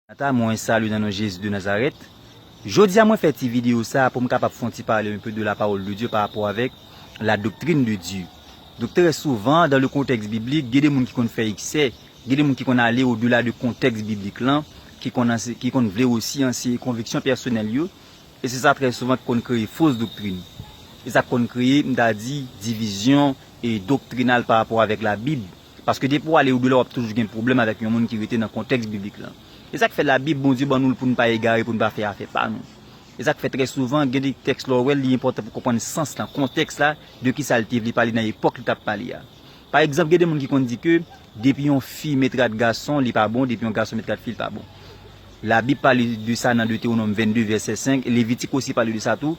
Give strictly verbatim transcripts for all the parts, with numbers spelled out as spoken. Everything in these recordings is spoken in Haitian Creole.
Maranata, mwen salye nan non Jezi de Nazarèt. Jodi a mwen fè ti videyo sa pou m kapab fè yon ti pale un peu de la parole de Dieu par rapport avec la doctrine de Dieu. Donk trè souvan, dans le contexte biblique, gen de moun ki konn fè eksè, gen de moun ki konn ale odela de kontèks biblik lan, ki konn anse- ki konn vle osi anseye konviksyon pèsonèl yo, e se sa trè souvan ki konn kreye fos doktrin. E sa k konn kreye, m ta di, divizyon e doktrinal pa rapò avèk Labib. Paske depi w ale odela, w ap toujou gen pwoblèm avèk yon moun ki rete nan kontèks biblik lan. E sa k fè Labib, Bondye ban nou l pou n pa egare, pou n pa fè afè pa nou. E sa k fè trè souvan, gen de tèks lè w wè l, li enpòtan pou konprann sans lan, kontèks la, de kisa l te vle pale nan epòk li t ap pale a. Pa egzanp, gen de moun ki konn di ke depi yon fi met rad gason, li pa bon, depi yon gason met rad fi, li pa bon. Labib pale de sa nan Detewonòm vennde, vèsè senk, Levitik osi pale de sa tou,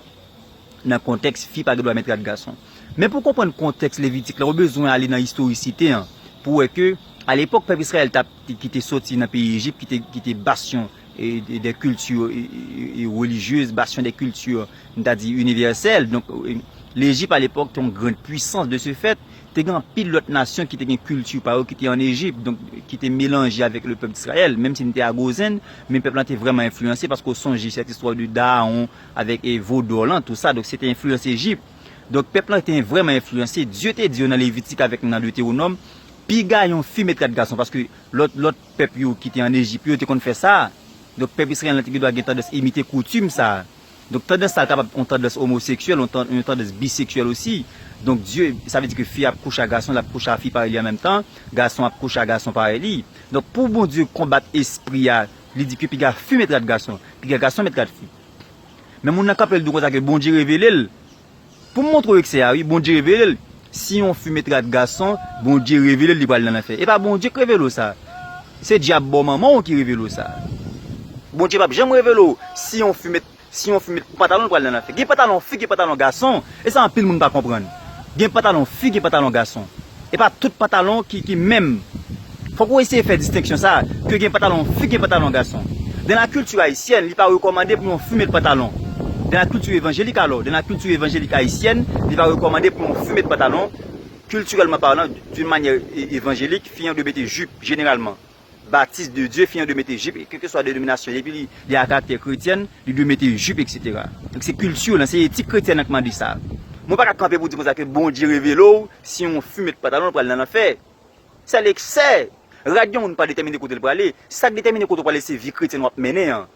nan kontèks fi pa gen dwa met rad gason. Men pou konprann kontèks Levitik la, ou bezwen ale nan istorisite an, pou wè ke, alepòk pèp Izrayèl t ap, ki te soti nan peyi Ejip, ki te, ki te basyon e, e de kilti e, e, e relijyez, basyon de kilti, m ta di, inivèsèl. Donk, e, Lejip alepòk te yon gran pwisans, de ce fait, te gen anpil lòt nasyon ki te gen kilti pa yo ki te ann Ejip, donk ki te melanje avèk le pèp Izrayèl, menm si n te a Gozen, men pèp lan te vrèman enfliyanse, paske w sonje sèt istwa de Daawon avèk e Vodò lan, tou sa, donk se te enfliyans Ejip. Donk pèp lan te vrèman enfliyanse. Dye te di yo nan Levitik avèk nan Detewonòm, piga yon fi met rad gason, paske lòt, lòt pèp yo ki te ann Ejip yo te konn fè sa. Donk pèp Izrayèl lan te gen dwa gen tandans imite koutim sa. Donk tandans sa kapab yon tandans omoseksyèl, yon tan- yon tandans biseksyèl osi. Donk Dye, sa vle di ke fi ap kouche ak gason, l ap kouche ak fi parèy li an menm tan, gason ap kouche ak gason parèy li. Donk pou Bondye konbat espri a, li di ke piga fi met rad gason, piga gason met rad fi. Men moun nan kanpe l di w konsa ke Bondye revele l. Pou m montre w eksè a, wi, Bondye revele l. Si yon fi met rad gason, Bondye revele l, li pral nan lanfè. E pa Bondye k revele w sa. Se dyab bò manman w ki revele w sa. Bondye p ap janm revele w si yon fi met, si yon fi met pantalon, l pral nan lanfè. Gen pantalon fi, gen pantalon gason. E sa anpil moun pa konprann. Gen pantalon fi, gen pantalon gason. E pa tout pantalon ki, ki menm. Fòk ou eseye fè distenksyon sa, ke gen pantalon fi, gen pantalon gason. Dans la culture haïtienne, li pa rekòmande pou yon fi met pantalon. Dans la culture évangélique, alors, dans la culture évangélique haïtienne, li pa rekòmande pou yon fi met pantalon. Culturellement parlant, d'une manière é- évangélique, fi an dwe mete jip, jeneralman. Baptiste de Dieu, fi an dwe mete jip, e kèlkeswa denominasyon, depi li, li a karaktè kretyèn, li dwe mete jip, et cetera. Donk se kilti lan, se etik kretyèn lan k mande sa. Mwen pa ka kanpe pou di konsa ke Bondye revele w, si yon fi met pantalon, l pral nan lanfè. Se leksè. Rad yon moun pa detèmine kote l prale. Sa k detèmine kote w prale, se vi kretyèn w ap mennen an.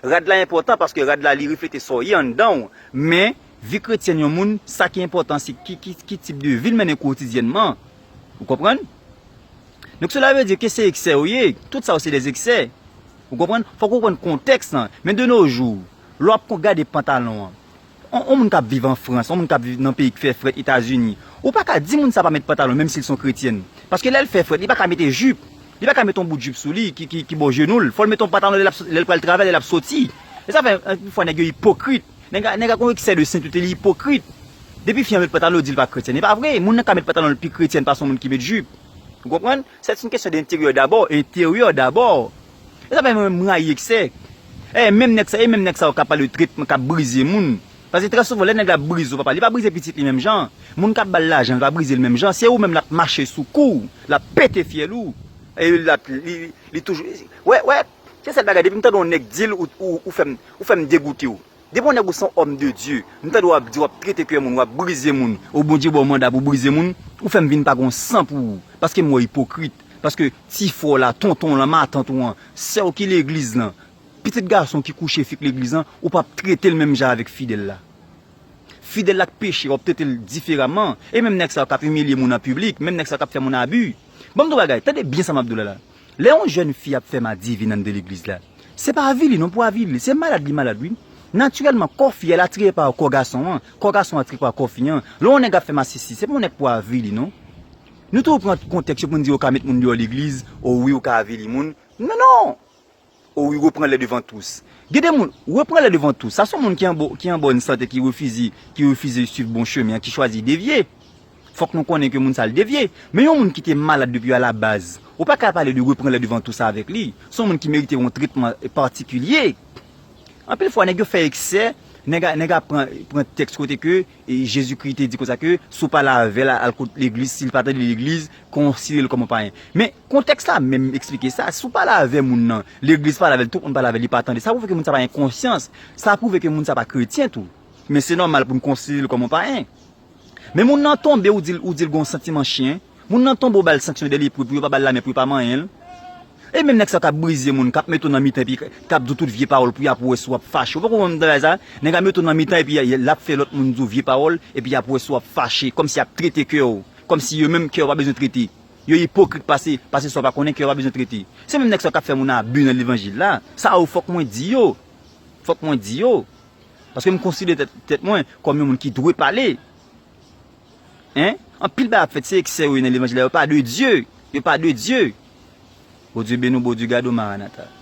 Rad la enpòtan paske rad la, li reflete sa w ye anndan w. Men, vi kretyèn yon moun, sa ki enpòtan, se ki, ki, ki tip de vi l mennen kotidyènman. Ou konprann? Donk, cela veut dire ke se eksè yo ye. Tout sa yo se des excès. Ou konprann? Fòk ou konprann kontèks lan. Men de nos jours, lè w ap kon- gade pantalon an, on, on moun k ap viv an Frans, on moun k ap viv nan peyi k fè frèt, Etazini, ou pa ka di moun sa pa met pantalon, menm si l se yon kretyèn. Paske lè l fè frèt, li pa ka mete jip. Li pa ka mete yon bout jip sou li ki, ki, ki bò jenou l. Fò l mete yon pantalon lè l ap, lè l pral travay, lè l ap soti. E sa fè, anpil fwa, nèg yo ipokrit. Nèg la, nèg la gon eksè de sentete, li ipokrit. Depi fi an met pantalon, yo di l pa kretyèn. E pa vre, moun nan ka met pantalon, l pi kretyèn pase yon moun ki met jip. Ou konprann? C'est une question d'intérieur d'abord, intérieur d'abord. E sa fè mwen, m rayi eksè. E menm nèg sa, e menm nèg sa yo k ap pale de tretman, k ap brize moun. Paske trè souvan, lè nèg la ap brize w, papa, li pa brize pitit li menm jan. Moun k ap ba l lajan, li pa brize l menm jan. Se ou menm l ap mache sou kou w, l ap pete fyèl ou. E l ap, li, li toujou, wè, wè, se sèl bagay, depi m tande yon nèg di l, ou, ou, ou fè m, ou fè m degoute w. Depi yon nèg ou se yon homme de Dieu, m tande w ap di, w ap trete kè moun, w ap brize moun, o Bondye ba w manda pou brize moun, ou fè m vin pa gon san pou ou. Paske m wè w ipokrit. Paske ti frè w la, tonton w lan, matant ou an, sè w ki legliz lan, pitit gason ki kouche fi k legliz lan, ou p ap trete l menm jan avèk fidèl la. Fidèl la k peche, w ap trete l diferaman. E menm nèg sa yo k ap imilye moun an piblik, menm nèg sa yo k ap fè moun abi. Ban m di w bagay, tande byen sa m ap di w la la. Lè yon jèn fi ap fè madivin anndan legliz la, se pa avili non pou avili l, se malad li malad wi. Natirèlman, kò fi a atire pa kò gason an, kò gason an atire pa kò fi an. Lè yon nèg ap fè masisi, se pa yon nèg pou avili non. Nou toujou pran kontèks yo pou n di yo ka met moun deyò legliz, o wi, ou ka avili moun. Non, non! O wi, repran lè devan tous. Gen de moun, repran lè devan tous. Sa se yon moun ki an bo- ki an bòn sante, ki refize, ki refize swiv bon chemen an, ki chwazi devye. Fòk nou konnen ke moun sa l devye. Men yon moun ki te malad depi alabaz, ou pa ka pale de repran lè devan tous avèk li. Se yon moun ki merite yon tretman patikilye. Anpil fwa, nèg yo fè eksè, Nèg a, nèg a pran, pran tèks kote ke e Jezikri te di konsa ke si w pale avè l, al kot legliz, si l pa tande legliz, konsidere l kòm yon payen. Men kontèks la menm eksplike sa. Si w pale avè moun nan, legliz pale avè l, tout moun pale avè l, li pa tande, sa pwouve ke moun sa pa gen konsyans. Sa pwouve ke moun sa pa kretyen tou. Men se nòmal pou n konsidere l kòm yon payen. Men moun nan tonbe, ou di l, ou di l gen yon santiman chen. Moun nan tonbe, ou ba l sanksyon de lepri pou yo pa ba l lamen, pou yo pa manyen l. E menm nèg sa k ap brize moun, k ap mete w nan mitan epi k ap di w tout vye pawòl pou y ap wè si w ap fache. Ou poko konprann bagay sa? Nèg la mete w nan mitan epi l ap fè lòt moun di w vye pawòl epi y ap wè si w ap fache, kòmsi y ap trete kè w, kòmsi yo menm kè yo pa bezwen trete. Yo ipokrit pase, pase sa w pa konnen kè yo pa bezwen trete. Se menm nèg sa k ap fè moun abi nan levanjil la. Sa yo fòk mwen di yo. Fòk mwen di yo. Paske m konsidere tèt, tèt mwen kòm yon moun ki dwe pale. Hein? Anpil bagay ap fèt, se eksè yo ye nan levanjil la, yo pa de Dye. Yo pa de Dye. Bondye beni w, Bondye gade w, Maranata.